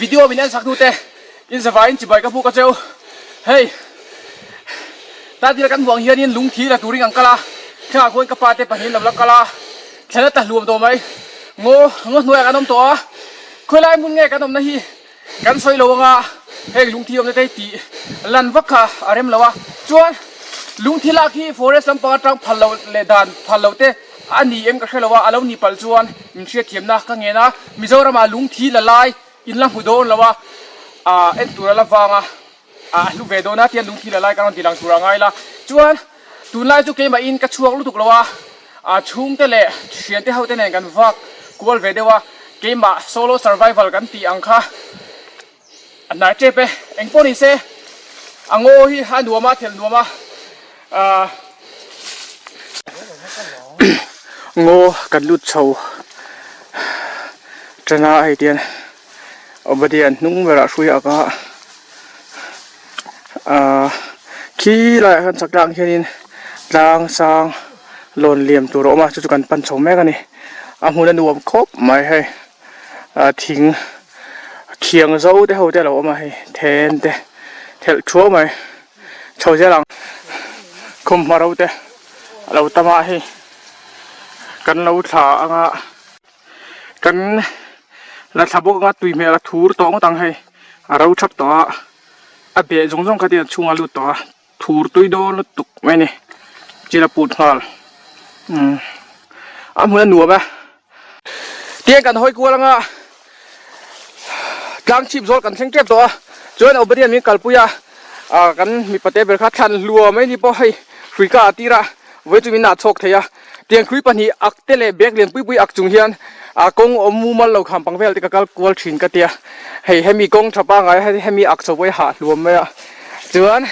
Video min en sak hnute in zavaiin chibai ka buk a cheu. Hei Tadila kan hmuh ang hianin lungthi la turin an kal a, thlengah khuan ka pa te pahnihin lo la kal a, thlen a ta hluam tawh mai. Ngaw ngaw hnuaiah kan awm tawh a, khawilai hmun nge kan awmna hi kan sawi lo anga heng lungthi awmna te hi tih lan vak kha a rem lo a. Chuan lungthi lak hi forest lampang atang phal loh leh dan phal loh te a ni em ka hre lo a, a lo ni palh chuan min hriatthiamna ka ngen a, Mizoramah lungthi la lai in la hmu dawn lo a, ah en tur a la vang a, ah a hlu ve dawn a tian lungthi la lai ka rawn ti lang tur a ngai la. Chuan tunlai chu keimah in ka chhuak lutuk lo a, ah chhungte leh thiante ho te nen kan vak kual ve deuh a, keimah solo survival kan tih ang kha A hnai tep e, eng pawh ni se a ngaw hi a nuam a, thelh nuam a, ahh ngaw kan lut chho tan a hei tian Obadiah hnung berah hrui ak a, ahh khi laiah khan chak tlang hianin tlang sang lawn liam tur a awm a chu chu kan pan chho mek a ni, a hmun a nuam khawp mai hei. ah thing thiang zo te ho te a lo awm a hei then te thelh thuau mai chho zel ang khum hma ro te a lo tam a hei kan lo thla anga kan la thla bawk anga tui hmel a thur tawh ngawt ang hei a ro thap tawh a a beh zawng zawng kha te a chhungah a lut tawh a. Thur tui dawn lutuk mai a ni chil a put nghal umm a hmun a nuam e tiang kan hawi kual anga tlang chhip zawl kan thleng tep tawh a chuan Obadiah min kalpui a ah kan mipa te ber kha thlan hlua mai ni pawh hei hrui ka ah tir a vawi chu min ah chhawk thei a tiang hrui pahnih ak te leh bag lian pui pui ak chung hian ah kawng awm mumal lo kham pang vel te ka kal kual thin ka tia hei hemi kawng tha pangai hemi ak chho pawh hi hah hluam mai a. Chuan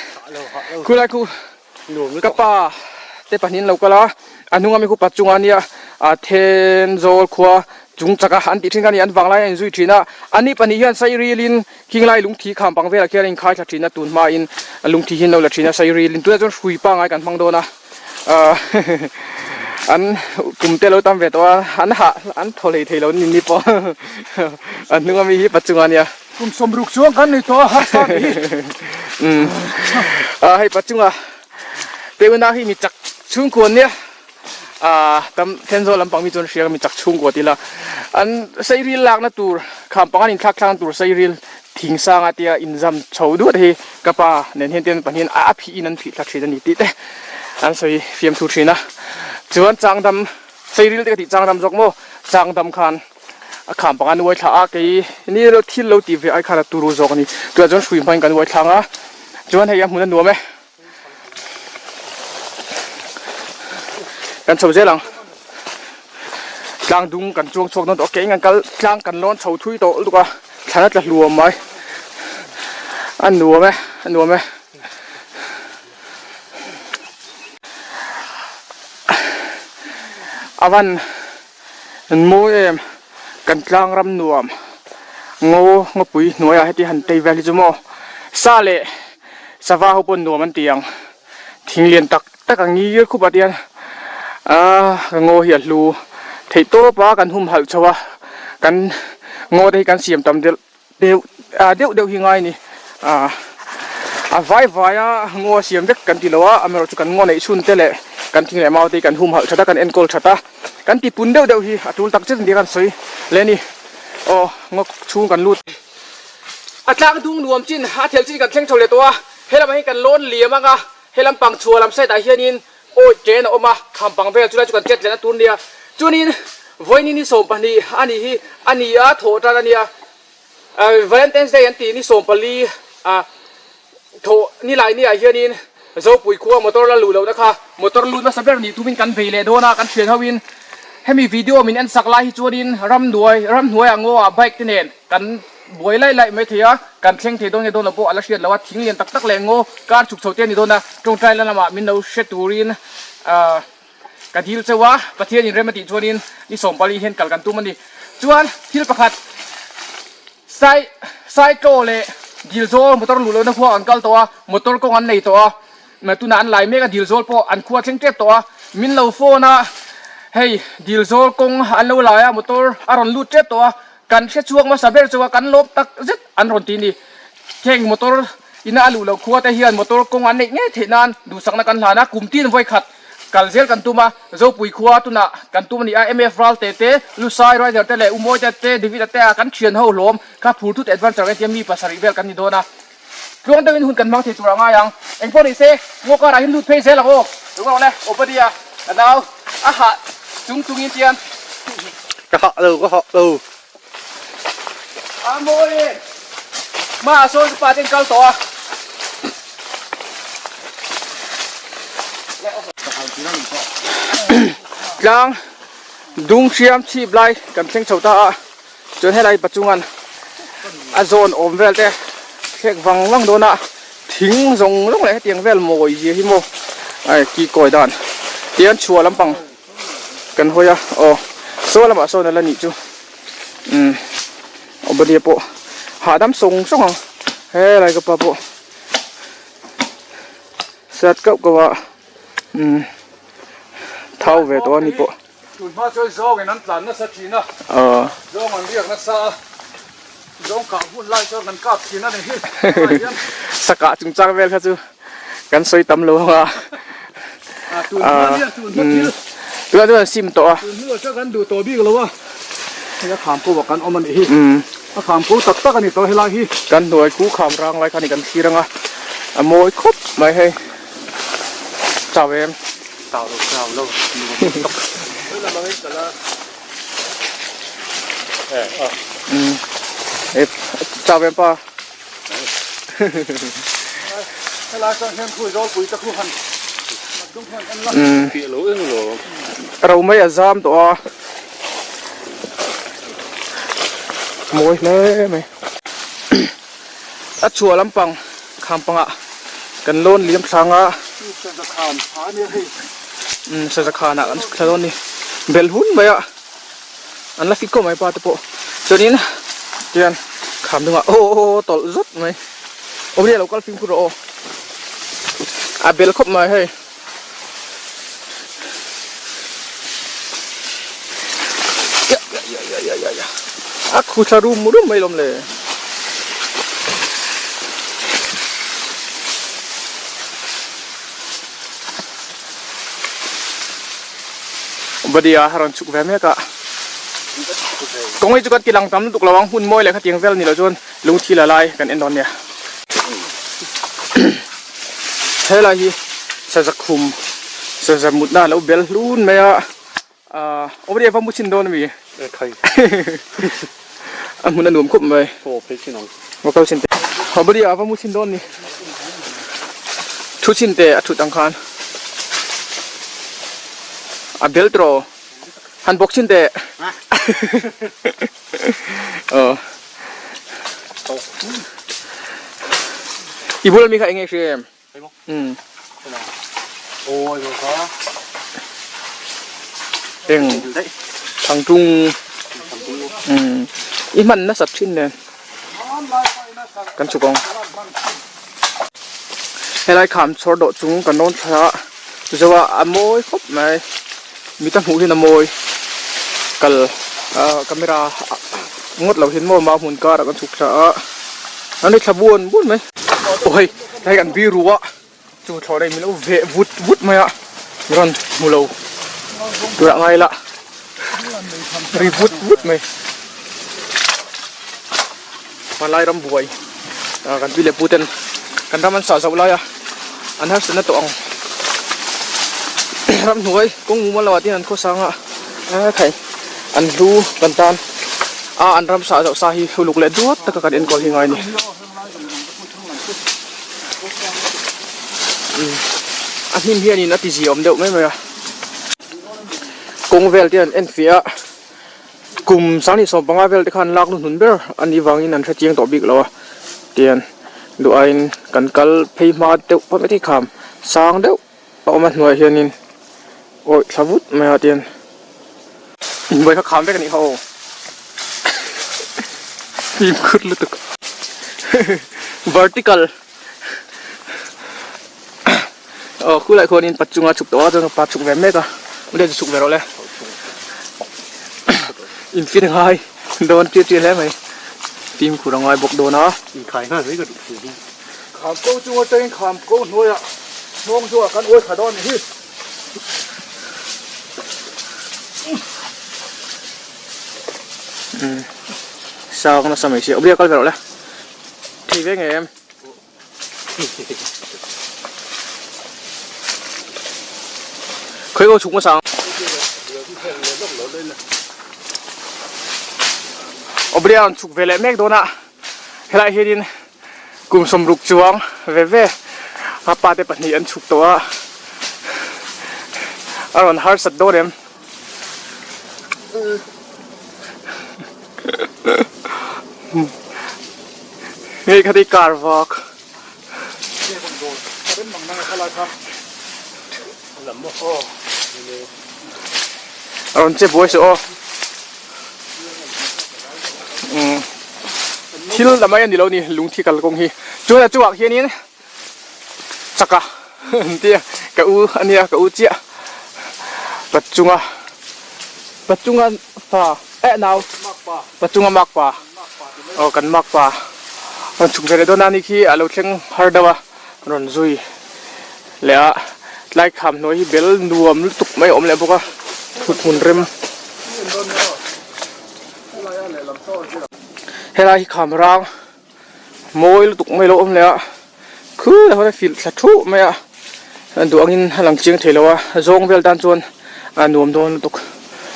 khulai khu ka pa te pahnih an lo kal a, a hnunga mi khu pa chunga nia a then zawl khua chung chak a an tih thin kha a ni an vang lai a inzui thin a, ani pahnih hian sairilin khinglai lungthi kham pang velah khian a inkhai thla thin a tun hmain lungthi hi an lo la thin a sairilin tunah chuan hrui pangai kan hmang dawn a ah an kum te lo tam ve tawh a an hah an thaw hlei thei lo ni ni pawh a hnunga mi hi pa chunga nia. Kum sawmruk chuang kan nei tawh a harsa ni hi. Umm ah hei pachunga Teuna hi mi chak chhungkua nia ah tam Thenzawl lampang mi chuan hria mi chak chhungkua tila an sairil lakna tur kham panga in thlak thlakna tur sairil thing sanga tia inzam chho duat hi ka pa nen hian ten pahnih a phih in an phih thla thin a ni tih te an sawi fiamthu thin a chuan changdam sairil te ka tih changdam zawk maw changdam khan A kham panga an uai thla a kei ni lo thil lo tih ve ai khan a turu zawk a ni tunah chuan hrui hmangin kan uai thlang a chuan hei a hmun a nuam e kan chho zel ang tlang dung kan chuang chhuak dawn tawh keiin kan kal tlang kan lawn chho thui tawh lutuk a thlan a tla hluam mai a nuam e a nuam e. A van An mawi em kan tlang ram nuam ngaw ngawpui hnuaiah heti han tei vel hi chu maw sa leh sava ho pawh nuam an ti ang thing lian tak tak a ngir khup ah te hian ahh ka ngaw hi a hlu theih tawp a kan humhalh chho a kan ngaw te hi kan siam tam deuh deuh ah deuh deuh hi ngai a ni ah a vai vai a ngaw a siam vek kan ti lo a amaherawh chu kan ngaw neih chhun te leh kan thing leh mau te hi kan humhalh that a kan enkawl that a kan ti pun deuh deuh hi a tul tak zet a ni kan sawi leh a ni aw ngaw chhung kan lut a tlang dung nuam chin a thel chin kan thleng chho leh tawh a helamah hian kan lawn liam ang a helam pang chhuah lam side ah hianin Awi ṭen a awm a, kham pang vel chulai chu kan chet lehna tur nia. Chuanin vawiin ni 12 a nih hi a ni a, thawh tan a nia. Valentine's Day an tih ni 14 a thawh ni lai ni ah hianin Zopui khua motor la luh lohna kha motor lut nasa ber nih tumin kan bei leh dawn a, kan thian hoin hemi video min en sak lai hi chuanin ramhnuai ramhnuaiah ngaw ah bike te nen kan buai laih laih mai thei a, kan thleng thei dawn nge dawn lo pawh a la hriat lo a, thing lian tak tak leh ngaw kar chhuk chho te a ni dawn a, tawngtai la lamah min lo hre turin ahh ka dil chauh a, Pathian in rem a tih chuanin ni 14 hian kal kan tum a ni. Chuan thil pakhat sai saitlaw leh dilzawl motor luh lohna khua an kal tawh a, motor kawng an nei tawh a, tunah an lai mek a dilzawl pawh an khua thleng tep tawh a, min lo phone a hei dilzawl kawng an lo lai a motor a rawn lut tep tawh a. Kan hre chhuak hmasa ber chu a kan lawm tak zet an rawn ti ni. Heng motor ina a luh loh khua te hian motor kawng an neih ngei theih nan duhsakna kan hlan a, kum tin vawi khat kal zel kan tum a, Zopui khua tunah kan tum a ni a, MF Ralte te, Lusai Rider te leh Umawi te, David-a te a kan thian ho hlawm kha phur thut adventure entia mi pasarih vel kan ni dawn a. Tluang deuhin hun kan hmang thei tur a ngai ang. Engpawh ni se, ngaw karah hian lut phei zel ang aw. Tungah awle, Obadia, ka nau, a hah chung chungin tian. Ka hah lo, ka hah lo. A mawi e. Hmaah sawn ka pa ten kal tawh a. Tlang dung hriam chhip lai kan thleng chho ta a. Chuan helai pachungan a zawn awm vel te thlek vang vang dawn a thing zawng zawng leh hetiang vel mawi zia hi maw ai ki kawi dan tian chhuah lampang kan hawi a aw saw lamah sawn a la nih chu umm Obadiah pawh hahdam sawng sawng ang helai ka pa pawh sat kauh kauh a umm thau ve tawh a ni pawh. Tun hma chuan zawngin an tlan nasa thin a, zawng an riak nasa a, zawng kah hun lai chuan kan kap thin a ni hi. Sakah chungchang vel kha chu kan sawi tam lo ang a. Tun hma nia, tun hma thil. Tunah chuan an sim tawh a. Tun hnuah chuan kan duh tawh bik lo a, hei a kham ko ah kan awm a nih hi. A kham ko tak tak a ni tawh helai hi. Kan hnuai khu kham rang lai kha ni kan thlir ang a, a mawi khawp mai hei. Chau em? Chau lo, chau lo. Chau em pa? Helai chuan hian khui zawlpui te khu han dung hian en la. Piah lo eng lo. Ro mai a zam tawh a. Mawi hle mai. A chhuah lampang kham pangah kan lawn liam thlang a. Umm saza khanah kan chhuk thla dawn a ni. Bel hun mai a an la fit khawp mai pa te pawh. Chuanin tihian kham dungah aw aw tawlh zawt mai. Awmzia lo kal fimkhur rawh aw. A bel khawp mai hei. A khu thla rum rum mai lawm le. Badia a rawn chhuk ve mek a. Kawng hi chu kan ti lang tam lutuk lo ang hun mawi leh khatiang vel ni lo chuan lungthi la lai kan en dawn nia. Helai hi saza khum saza mutna a lo bel hlun mai a ahh awmriah va mu chhin dawn ami a hmun a nuam khawp mai va kal chhin teh awmriah va mu chhin dawn ni thu chhin teh a thut ang khan a bel tawh han bawk chhin teh aw. I bula mi kha eng nge hria em? Umm. Eng thangtung umm i hman nasat thin nen kan chhuk ang. Helai kham chhawr dawh chung kan rawn thla a zo a a mawi khawp mai mita hmuh hian a mawi kal ah camera ngawt lo hian maw mau hmun karah kan chhuk thla a an ri thla buan buan mai aw hei hei kan biru a chu thlawh rei min lo veh vut vut mai a min rawn hmu lo turah ngai ila ri vut vut mai. Hmanlai ram buai ah kan pi leh pu ten kan ram an sah zoh lai a an harsatna tawh ang ramhnuai kawng mumal lo ah te hian an khawsang a khai an hlu kan tan a an ram sah zoh sa hi uluk leh duat taka kan enkawl hi ngai a ni a hnim hianin a ti ziaawm deuh mai mai a kawng vel te an enfiah a. Kum 2015 vel te khan lak hnuhnun ber a nih vangin an hrechiang tawh bik lo a tian duh aiin kan kal phei hma deuh phawt mai thei kham sang deuh a awm a hnuaiah hianin awih thla vut mai a tian inbuai kha kham vek a nih kha aw fimkhur lutuk vertical aw khulai khuanin pa chunga chhuk tawh a chuan pa chhuk ve mek a ule chu chhuk ve rawh le in fin ngai. Dawn ṭiah ṭiah hle mai. Fimkhur a ngai bawk dawn a. Inkhai nghal mai ka duh thin hi. Kham ko chung atangin kham ko hnuaiah hnawng zawhah kan uai thla dawn a ni hi. Umm sang nasa mai sia awmzia kal ve rawh le. Thei ve ngei em? Khawi aw chhuk hmasa ang. Awmzia rawn chhuk ve leh mek dawn a helaiah hianin kum sawmruk chuang ve ve a pa te pahnih an chhuk tawh a a rawn harsat dawn em. Ngei kha ti kar vak. A rawn che buai suh aw. Thil la mai a ni lo ni lungthi kalkawng hi. Chuan a chungah hianin chak a an ti a ka u a nia ka u chiah pachunga pachunga fa eh nau pachunga mak pa aw kan mak pa rawn chhuk ve leh dawn a ni khi a lo thleng har deuh a rawn zui leh a tlai kham hnuai hi bel nuam lutuk mai a awm leh bawk a thut hmun rem helai hi kham rang. Mawi lutuk mai lo awm leh a khulai hawn a filh thla thuh mai a a duh angin a lang chiang thei lo a zawng vel tan chuan a nuam dawn lutuk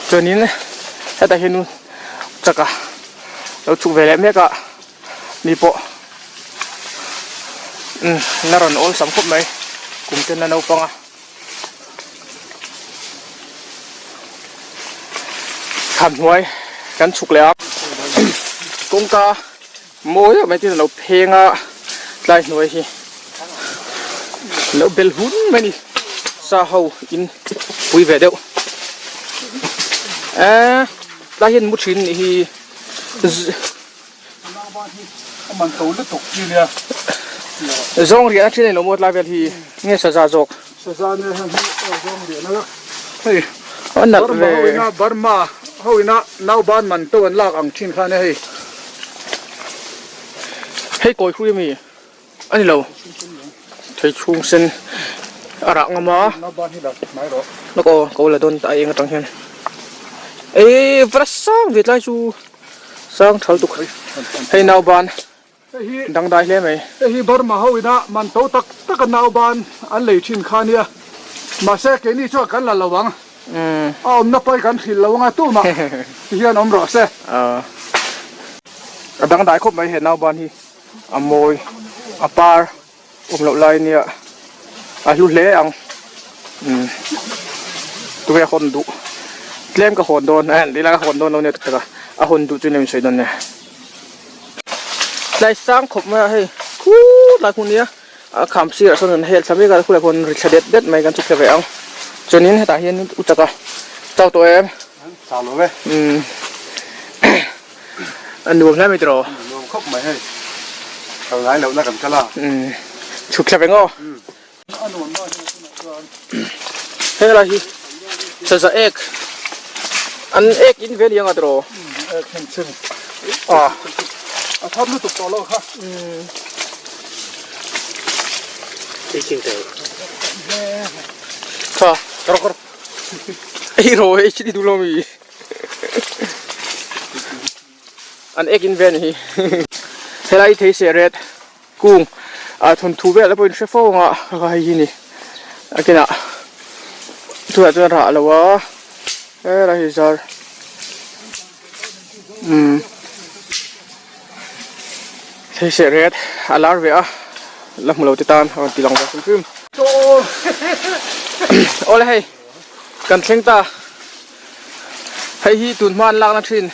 chuanin hetah hian chaka lo chhuk ve leh mek a mi pawh umm la rawn awlsam khawp mai kum ten a naupang a. Thlan hnuai kan chhuk leh a kawngka mawi deuh mai te hian a lo pheng a tlai hnuai hi a lo bel hun mai a ni sa ho in pui ve deuh eee tlai hian mu thin nih hi. Zawng riahna thin a ni lo maw tlai vel hi nge saza zawk? Saza nia heng hi zawng riahna vek hei A nalh Burma ve. ho ina Burma ho ina nauban man to an lak ang thin kha ania hei. Hei kawi hrui ami a ni lo thei chhung sen a rah ngam a. Nauban hi la hnai rawh. Lawk aw ka la dawn ta a eng atang hian eii va la sang ve tlai chu. Sang thal tuk hei nauban dangdai hle mai. Hei hi Burma ho ina man to tak tak a nauban an lei thin kha nia. Mahse keini chuan kan la lo ang. A awmna pawi kan hrilh lo anga tumah ti hian awm rawh se. A dangdai khawp mai he nauban hi a mawi a par awm loh lai nia a hlu hle ang umm tunge hawn duh tlem ka hawn dawn a ti lai ka hawn dawn lo nia tak tak a a hawn duh chu nia min sawi dawn nia tlai sang khawp mai a hei khur lai hmun nia a kham sirah sawn an hel thla mek a khulai khawn ri thla det det mai kan chhuk thla ve ang chuanin hetah hian u chaka chau tawh em chau lo ve umm A nuam hle mai tiraw? Nuam khawp mai hei. Kal ngai lohna kan kal a. Umm chhuk thla veng aw. A nuam dawn hi tunah chuan. Hei lai hi saza ek an ek in ve ni anga tiraw? Umm ek heng chin. Ah. A thar lutuk tawh lo kha. Umm. Ei ching teh. Tha. Kar kar. Ei ro ei chini duh lo mi. An ek in ve a ni hi. Helai thei seh ret kung ah thawnthu vel te pawh in hre fo ang a kha hei hi ni a kinah tunah chuan rah lo a helai hi zar umm thei seh ret a lar ve a la hmu lo te tan a rawn ti lang ve hrim hrim. Awle hei kan thleng ta. Hei hi tun hma an lakna thin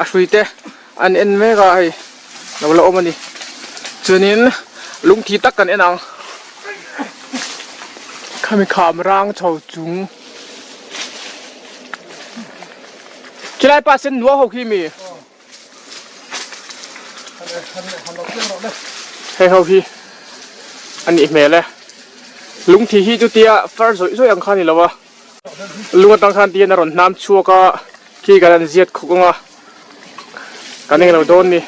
a hrui te an en mek a hei lo la awm a ni chuanin lungthi tak kan en ang khami kham rang chho chung chulai pa sen nuau ho khi mi Hei ho hi a nih hmel e lungthi hi chutia far zawih zawih ang kha a ni lo a. Lung atang khan tihian a rawn hnam chhuak a khi kan han ziat khawk ang a. Kan englo dawn ni.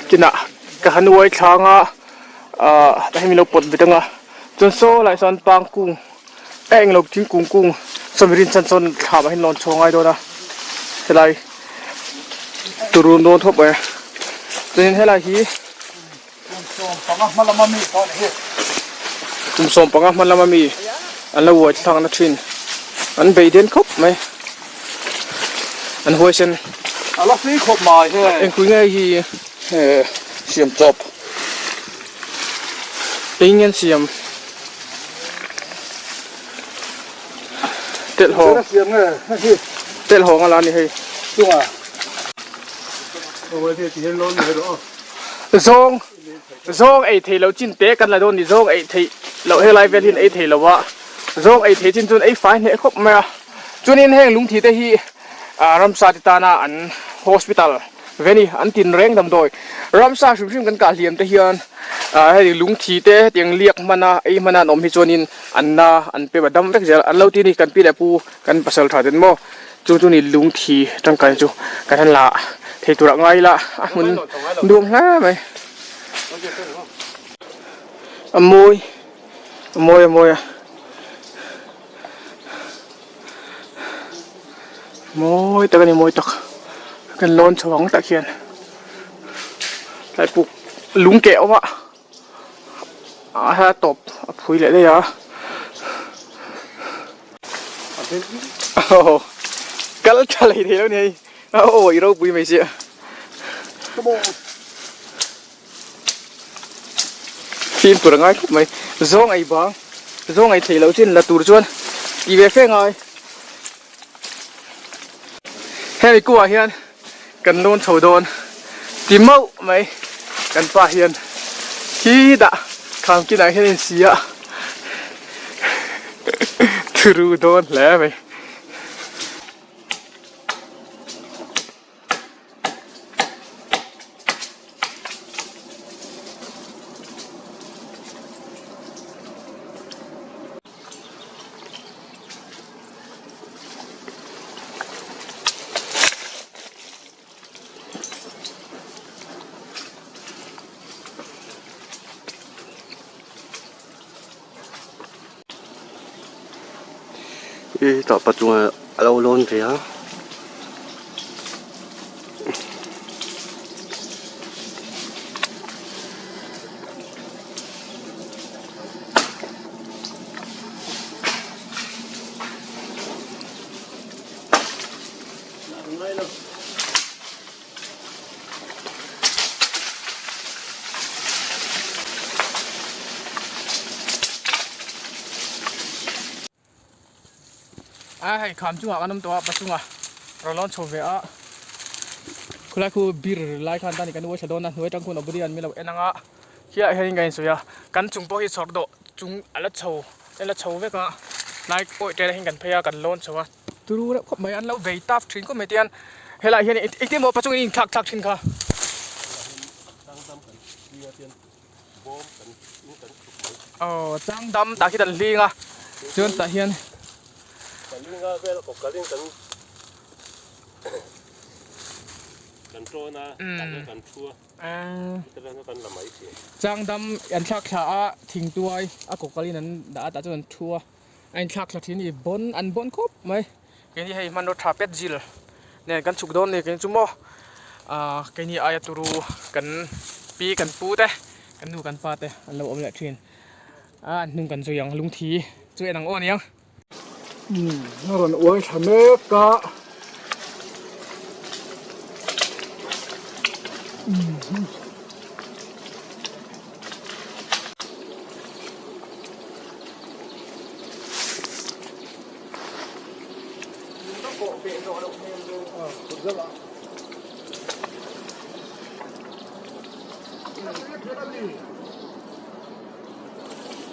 Kinah ka han uai thlang a ah tah hian min lo pawt bet ang a chuan saw lai sawn pang kung a englo thingkung kung sawmi rin chan sawn thlam ah hian lawn chhuah ngai dawn a helai turu dawn thawp mai a chuanin helai hi Kum 15 hma lama mi pawh a ni hi. Kum 15 hma lama mi an lo uai thlak na thin. An bei den khawp mai. An huaisen. A la hlui khawp mai he. Engpui nge hi? He siam chawp. Eng nge an siam? Telh hawng. Siam nge hei hi. Telh hawng a la ni hei. Chungah. Aw hei ti hian lawn mai rawh aw. Zawng zawng ei thei loh chin te kan la dawn ni zawng ei theih loh helai vel hian ei thei lo a zawng ei thei chin chuan ei fai hneh khawp mai a chuanin heng lungthi te hi ah ramsa te tana an hospital ve ni an tin reng damdawi ramsa hrim hrim kan kah hliam te hian ah hei lungthi te hetiang liak hman a ei hman a an awm hi chuanin an na an pe va dam vek zel an lo ti a ni kan pi leh pu kan pasal tha ten maw. Chu chu ni lungthi tangkai chu kan han la thei turah ngai ila a hmun nuam hle mai a mawi a mawi a mawi a mawi tak a ni mawi tak kan lawn chho ang tah khian tlai puk lung keh a awm a a hla tawp a phui leh daih a. Aw kal tha lei thei lo ni hei a aw i ropui mai sia fim tur a ngai khawp mai zawng ei bang zawng ei thei loh chin la tur chuan ti ve fe ngai hemi kuah hian kan lawn chho dawn ti mauh mai kan pa hian khi dah kham kinah hian a insi a thuru dawn hle mai. I tah pachuan a lo lawn ve a. A hei kham chungah kan awm tawh a pachunga rawn lawn chho ve a khulai khu bir lai khan tani kan uai thla dawn a hnuai atang khuan obadian min lo en ang a khiah hianin ka insawi a kan chung pawh hi chhawr dawh chung a la chho a la chho vek a tlai pawh ṭel ah hian kan phei a kan lawn chho a turu reuh khawp mai an lo vei taf ṭhin khawp mai tihian helaiah hian engtin maw pachungin in thlak thlak ṭhin kha. Aw chang dam tah khi kan hling a chuan tah hian Chang dam an thlak thla a thing tuai a kawkalin an dah a tah chuan an thu a a inthlak thla thin a ni bawn an bawn khawp mai keini hei hmanraw tha pet zil nen kan chhuk dawn a ni keini chu maw ah keini aia turu kan pi kan pu te kan nu kan pa te an lo awm leh thin a an hnung kan zui ang lungthi chu en ang aw aniang. A rawn uai thla mek a.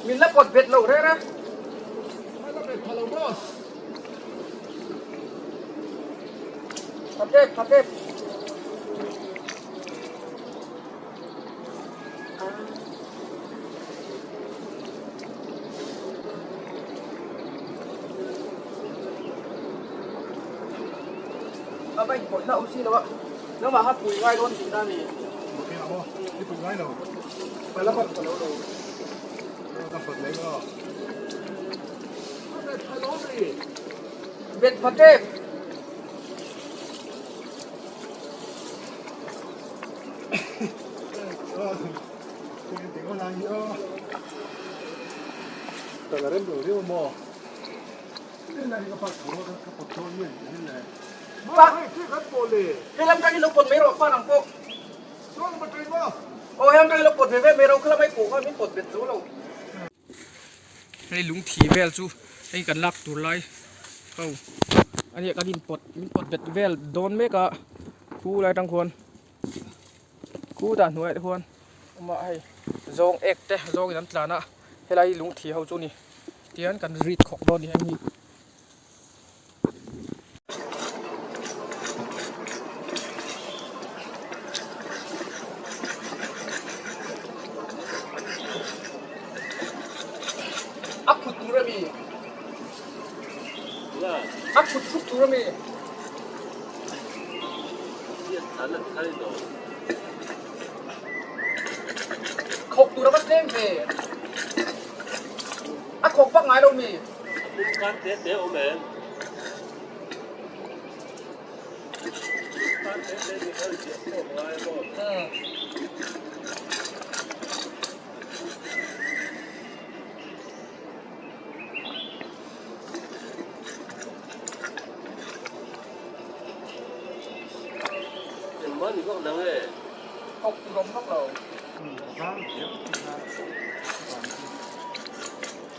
Min la pawt bet lo reng a. Tha pek tha pek. A va inpawlh hlauh si lo a, nangmah kha pui ngai dawn tihna a ni. I pui ngai lo. Ka la pawt lo lo. Ka pawt leh maw. A bet tha lo ri. Bet pha tep. Ka la rem lo riau maw. He lam tangin lo pawt mai rawh pa nang pawh. Aw he lam tangin lo pawt ve ve mai rawh khalam ai pawh kha min pawt bet zo lo. Hei lungthi vel chu hei kan lak tur lai ho a nia kan inpawt min pawt bet vel dawn mek a khu lai atang khuan khutah hnuaiah te khuan awm a hei zawng ek te zawngin an tlan a helai lungthi ho chu a ni tihian kan rit khawk dawn a ni heng hi. A phut tur a mi? A phut phut tur a mi? Khawk tur a va tlem ve. A khawk vak ngai lo mi? Kan te te awm em? Kan te te ni kha ziah khawm ngai maw? Engmah ni vak nang e. Khawk tur awm vak lo.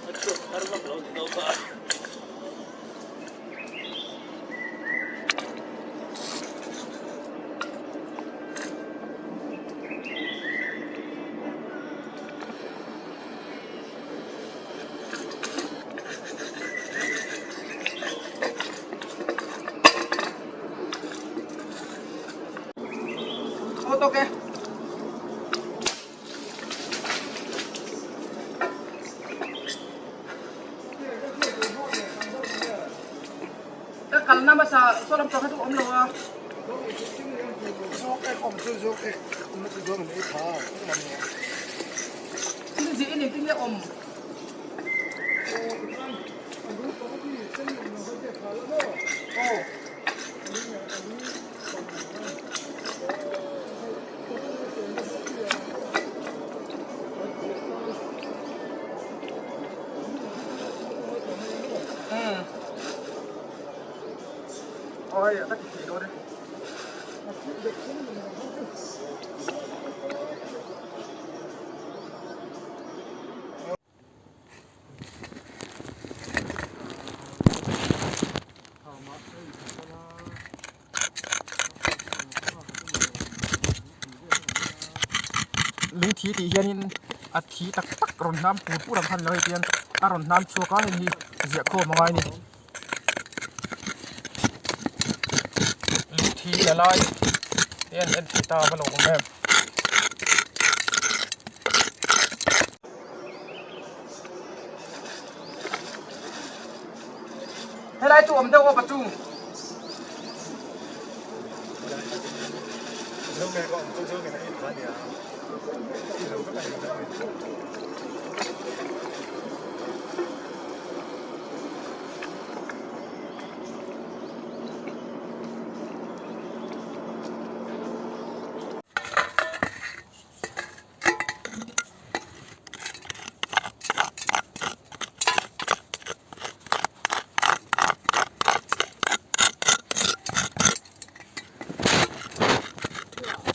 A chhuak thar vak lo ni zawk a. Aw tawk e. Ka kalna hmasa saw lam tawh kha chu awm lo a. Thil zih i nih tin nge awm? Aw. Lungthi tih hianin a thi tak tak rawn hnam pur pur ang khan lo hei tian a rawn hnam chhuak a heng hi ziah khawm a ngai a ni lungthi la lai te an en thei ta a va lo awm em. Helai chu awm deuh aw pachu.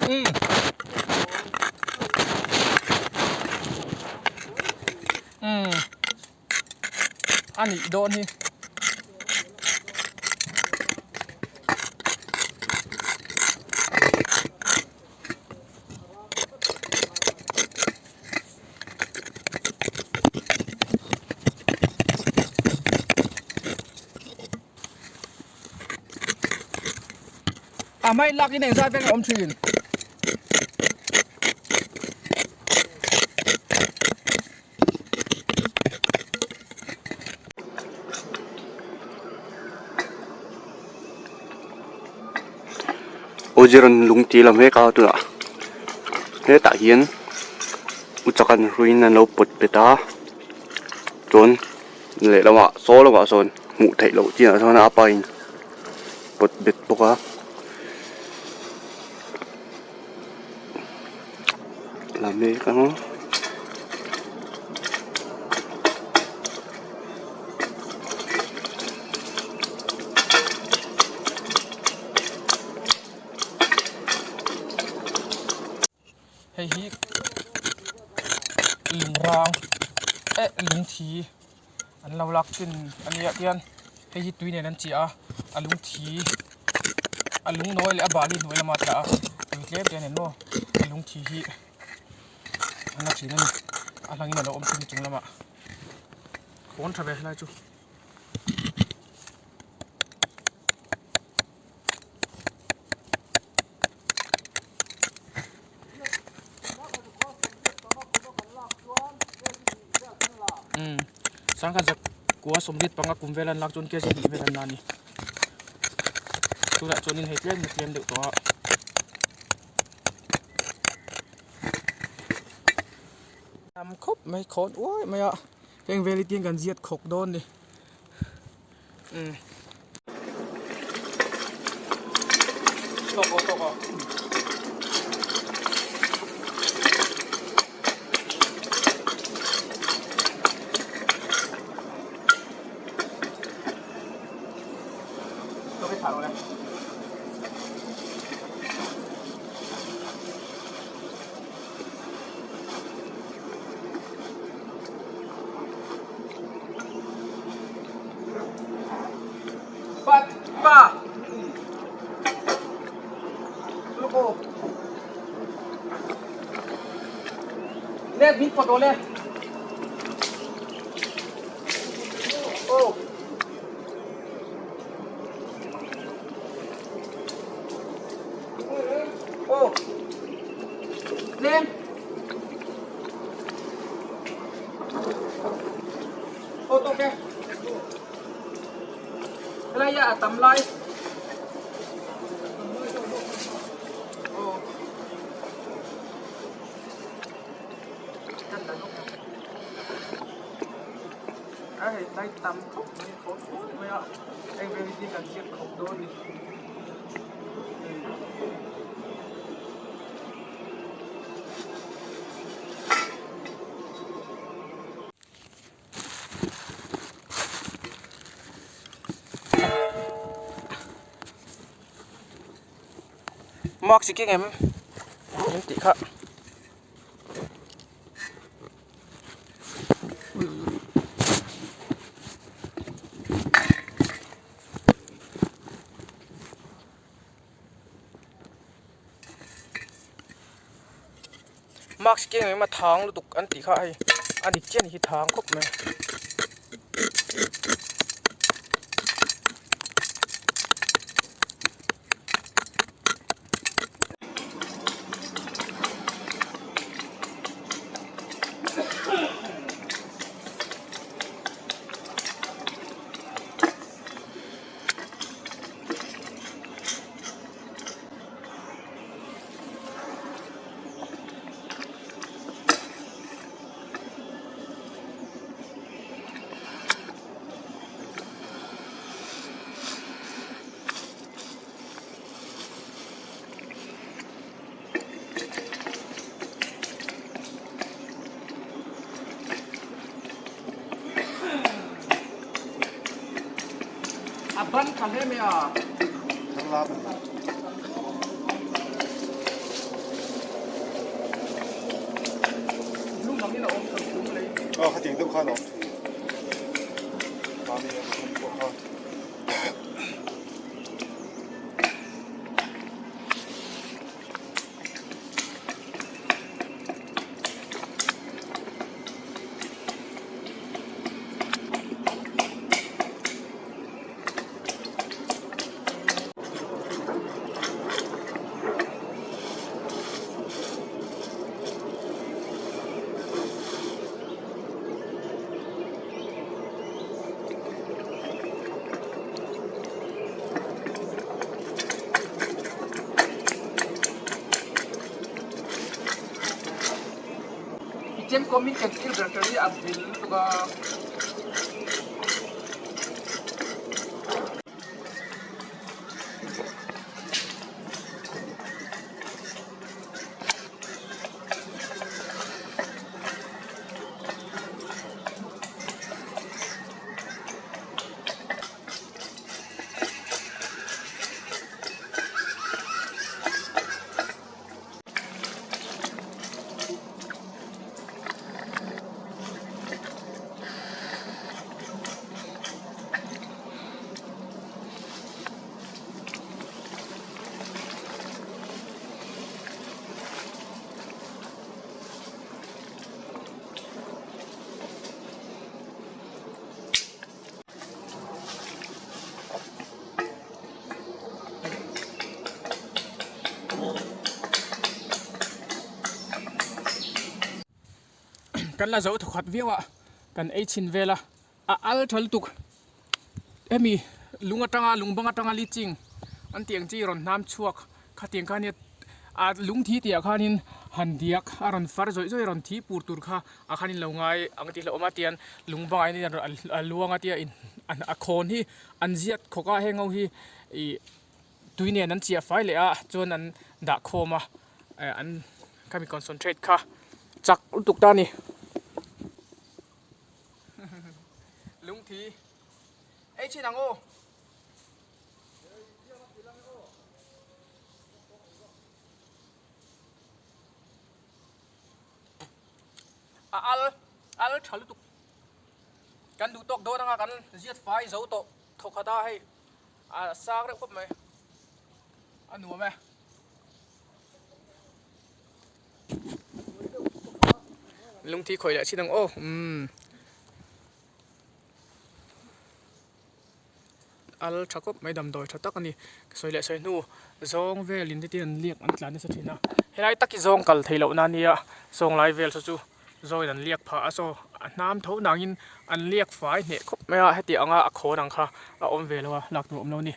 Umm. Umm. A nih dawn hi. A hmai lak in engzat vek a awm thin. Awzirawn lung tih a la mek a tunah hetah hian uchak an hruiin an lo pawt bet a chuan lehlamah saw lamah sawn hmuh theih loh chinah chuan a pa in pawt bet bawk a la mek ang. Hei hi lungrang eh lungthi an lo lak thin a nia tian hei hi tui nen an chiah a a lungthi a lungnawi leh a bali hnuai lama tla a tui tlem te nen maw a lungthi hi an la thin a ni a hlangin a lo awm thin chung lamah khawn tha ve helai chu. Sangha zak kua 45 kum vel an lak chuan kg hnih vel an la a ni tunah chuanin hei tlem a tlem deuh tawh a. Tam khawp mai khawn uai mai a heng vel hi tin kan ziat khawk dawn a ni. Pa pa Loko Le min photo le Oh Oh Lên Ô tô kìa Helai a tam lai A hei lai tam khawp mai a khawp fur mai a heng vel hi kan ziak khawp dawn a ni. Mark chi keng em em tih kha. Mask keng emaw thang lutuk an tih kha hei a dik chiah a ni hi thang khawp mai. A ban tha hle mai a. Lung angin a awm chho chung lei. Aw khatiang deuh khan a awm thin. Mami a khan pawh kha. Chemkaw min ken tir ber kher hi a vil lutuk a. Kan la zo thawkhat viau a kan ei chhin vel a a al tha lutuk hemi lung atanga lung bang atanga li ching an tih ang chi rawn hnam chhuak khatiang kha nia a lung thi tih ah khanin han diak a rawn far zawih zawih a rawn thi pur tur kha ah khanin lo ngai ang tih hlauhawm a tian lung bangah hian a luang a tia in a khawn hi an ziat khawk a heng ho hi ih tui nen an chiah fai leh a chuan an dah khawm a eh an khami concentrate kha chak lutuk ta a ni lung thi ei chin ang aw. A al al tha lutuk kan duh tawk dawn anga kan ziat fai zo tawh thawkhat a hei a sang reuh khawp mai a nuam e. Lungthi khawih leh chin ang aw umm. Al tha khawp mai damdawi tha tak a ni sawi leh sawi hnu zawng velin te hian liak an tlan nasa thin a helai tak hi zawng kal theih lohna a nia sawng lai vel saw chu zawngin an liak phah a saw a hnam tho nangin an liak fai hneh khawp mai a heti anga a khawn ang kha a awm ve lo a lak tur a awm lo a ni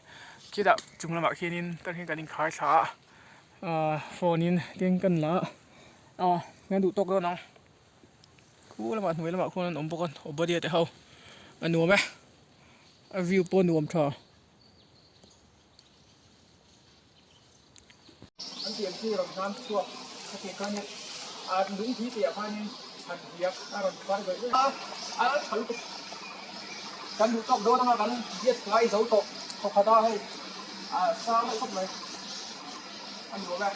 khitah chung lamah khianin tah hian kan inkhai thla a ahh phone in tin kan la a aw kan duh tawk dawn ang. Khu lamah hnuai lamah khuan an awm bawk a Obadia te ho a nuam e a view pawh a nuam tha. An tiang chu rawn hram chhuak a tih khanin a lung thi tih ah khanin han biak a rawn far zawih zawih a a tha lutuk kan duh tawk dawn anga kan diet tlai zo tawh thawkhat a hei a sang deuh khawp mai a nuam e.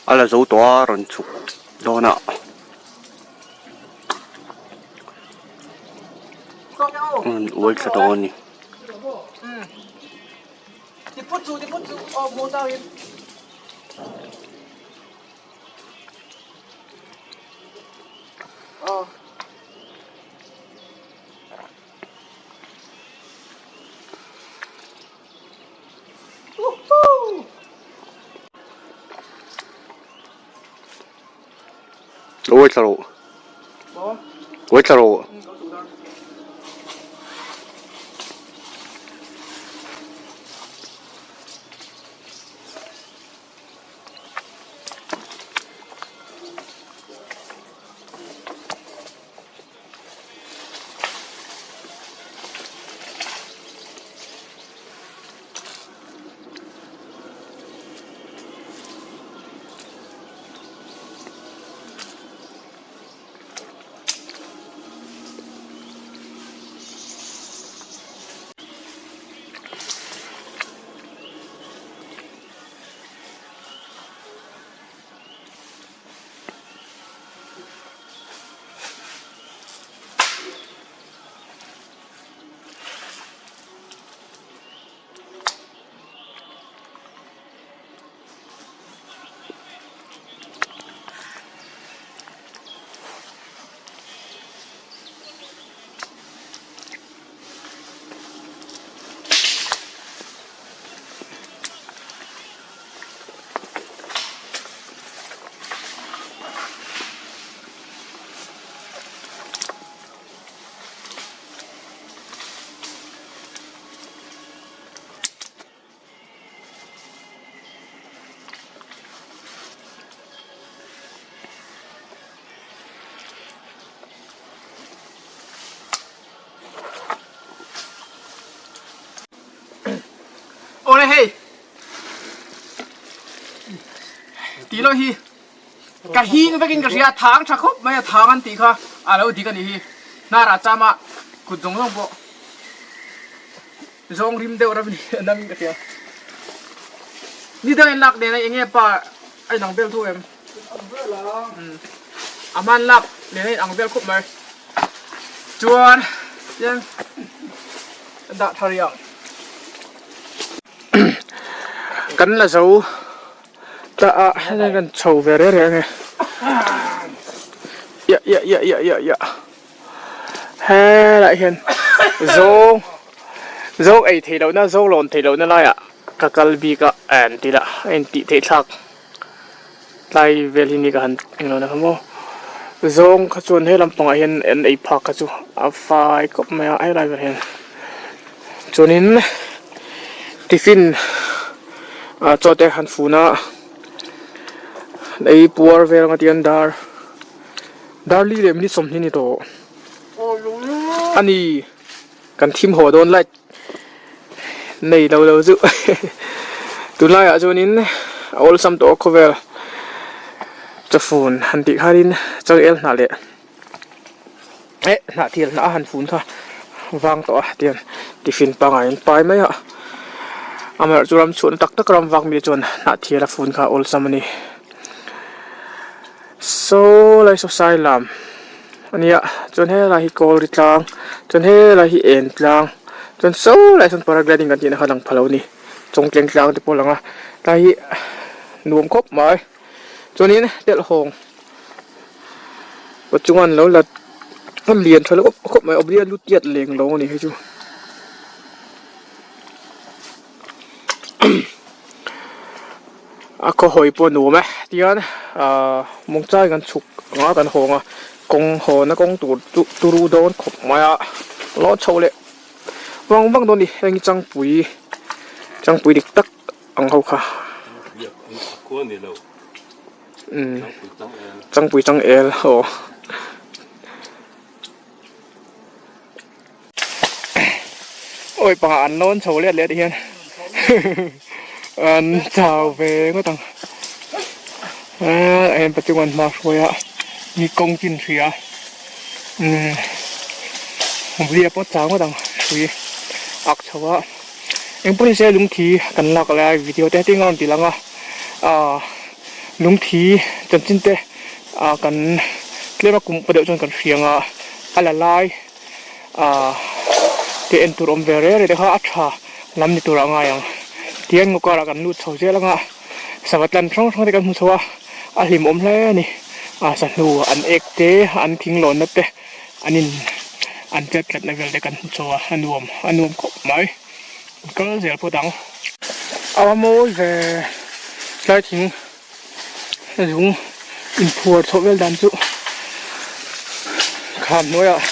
A la zo tawh a rawn chhuk dawn a. Rawn uai thla dawn a ni. Uai thla rawh. Uai thla rawh. tih loh hi ka hing vekin ka hria thang tha khawp mai a thang an tih kha a lo dik a nih hi hnarah chama kut zawng zawng pawh zawng rim deuh ram a nam in ka hria ni deuh in lak nen a enge pa a inang vel tho em a man lak nen a inang vel khawp mai chuan tiang dah tha rih ang. Kan la zo ta a helai kan chho ve reng reng e ia ia ia ia ia ia helaiah hian zawng zawng ei theih lohna zawng lawn theih lohna laiah ka kal bik a an ti lah a intih theih thlak tlai vel hi ni ka han englo na kha maw zawng kha chuan he lampangah hian an ei phak kha chu a fai khawp mai a helai vel hian chuanin tiffin ah chaw te han fun a an ei puar vel ang a tihian dar dar li leh minute 20 a ni tawh a ni kan thim haw dawn light nei lo lo chu tunlaiah chuanin a awlsam tawh a khawvel chawfun han tih khanin changel hnah leh eh hnah thil hnah a han fun kha vang tawh a tihian tiffin pangngai an pai mai a amaherawhchu ram chhuahna tak tak ram vak mi te chuan hnah thil a fun kha a awlsam a ni saw lai saw sai lam. A nia chuan helai hi kawl ri tlang chuan helai hi en tlang chuan so lai sawn paragliding kan tihna kha lang pha lo a ni chawngtleng tlang te pawh a lang a tlai hi nuam khawp mai chuanin telhawng kawt chunga an lo la a lian tha khawp khawp mai awmzia lu tiat leng lo a ni hei chu. A khaw hawi pawh nuam e tihian ahh mawngchai kan chhuk ang a kan hawng a kawng hawn a kawng tur chu turu dawn khawp mai a lo chho leh vang vang dawn a ni heng hi changpui changpui dik tak ang ho kha umm changpui changel aw. Awi pangah an lawn chho let leh tihian an chau ve ngawt ang aaa heng pachuan hma hruai a mi kawng chin hria umm via pawh chau ngawt ang hrui ak chho a engpawh nise lungthi kan lak lai video te heti ang a rawn ti lang a aaa lungthi chanchin te ah kan tlem a kum upa deuh chuan kan hria ang a a la lai. Ahh te en tur awm ve reng reng te kha a tha lam ni turah a ngai ang tihian ngaw karah kan lut chho zel anga sava tlan hrang hrang te kan hmu chho a a hlim awm hle a ni ah sahnu an ek te an thing lawnna te an in an chet tlatna vel te kan hmu chho a a nuam a nuam khawp mai kal zel phawt ang. A mawi ve tlai thing. Lung inphuar chhoh vel dan chu kham hnuaiah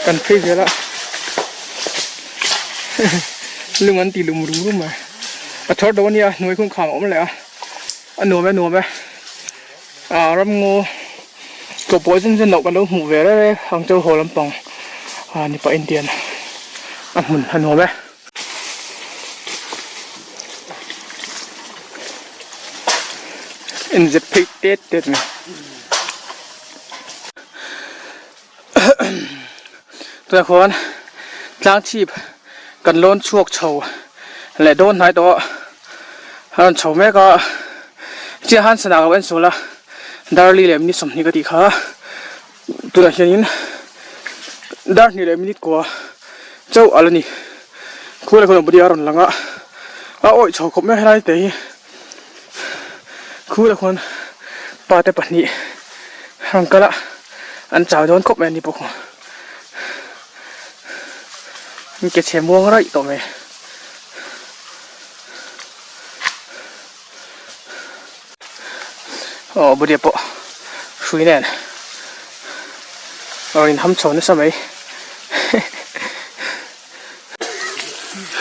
kan phei zel a lung an ti lum rum rum mai a thar dawn ania hnuai khum kham a awm leh a a nuam e nuam e ah ramngaw chaw pawh zen zen loh kan lo hmuh ve reng reng ang chauh haw lampang ah ni pah intian a hmun a nuam e. Inzep phei tet tet mai tunah khuan tlang chhip kan lawn chhuak chho leh dawn hnai tawh a a rawn chho mek a chiah han sana ka lo en sual a darli leh minute 20 ka tih kha. Tunah hianin dar hnih leh minute kua chauh a la ni. Khualai khuan body a rawn lang a, a awih chho khawp mai a helai te hi. Khualai khuan pa te pahnih rawn kal a, an chau dawn khawp mai a ni bawk. An ke chhe muang raih tawh mai. Aw body pawh hrui nen a rawn inham chho nasa mai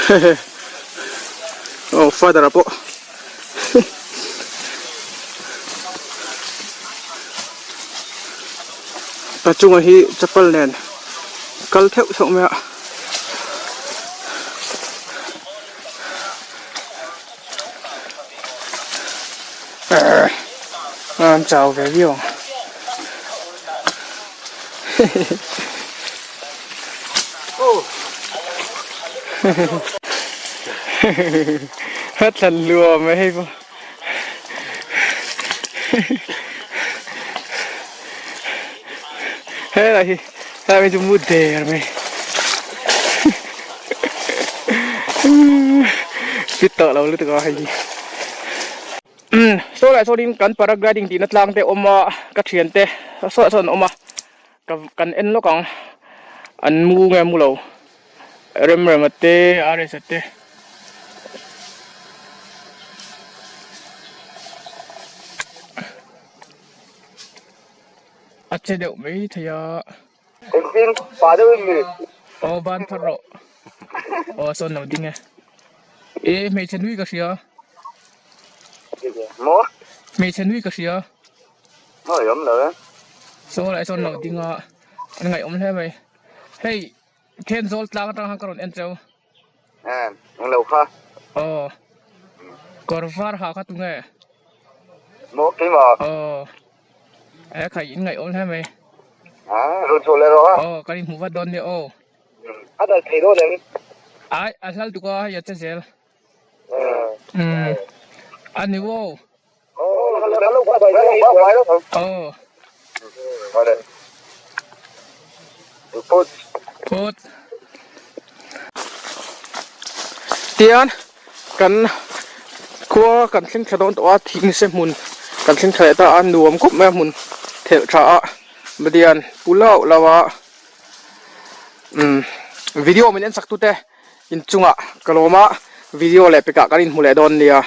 hehe aw father a pawh pa chunga hi chapal nen kal theuh theuh mai a. An chau ve viau ang. A thlan luam mai hei pawh. Helai hi helai hi chu mu der mai. Fit tawh lo lutuk a hei hi. Umm saw lah sawnin kan paragliding tihna tlang te a awm a ka thiante saw lah sawn an awm a ka kan en lawk ang an mu nge mu lo Remrema te Aresa te. A che deuh mai thei a. Engtin pa deuh in mi? Aw ban phar rawh. Aw sawn lo ding e. E hmeichhe nui ka hria. Maw? Hmeichhe nui ka hria. Maw i awm lo e. Saw lai sawn lo ding a. An ngaihawm hle mai. Hei Thenzawl tlang atang khan ka rawn en cheu. Em, eng lo kha. Aw. Kawr var ha kha tunge? Maw keimah. Aw. E khai in ngaih awm hle mai. A, rawn chhuah leh rawh a. Aw, kan inhmu vat dawn nia aw. A dal thei dawn em? Ai, a hlal tuk a, hei a che zel. Umm, a ni aw. Aw. Phut. Tian kan khua kan thleng thla dawn tawh a thing se hmun kan thleng thla leh ta a nuam khawp mai a hmun thelh tha a Madian pu lauh lauh a umm video min en sak tute inchungah ka lawm a video leh pekah kan inhmu leh dawn nia.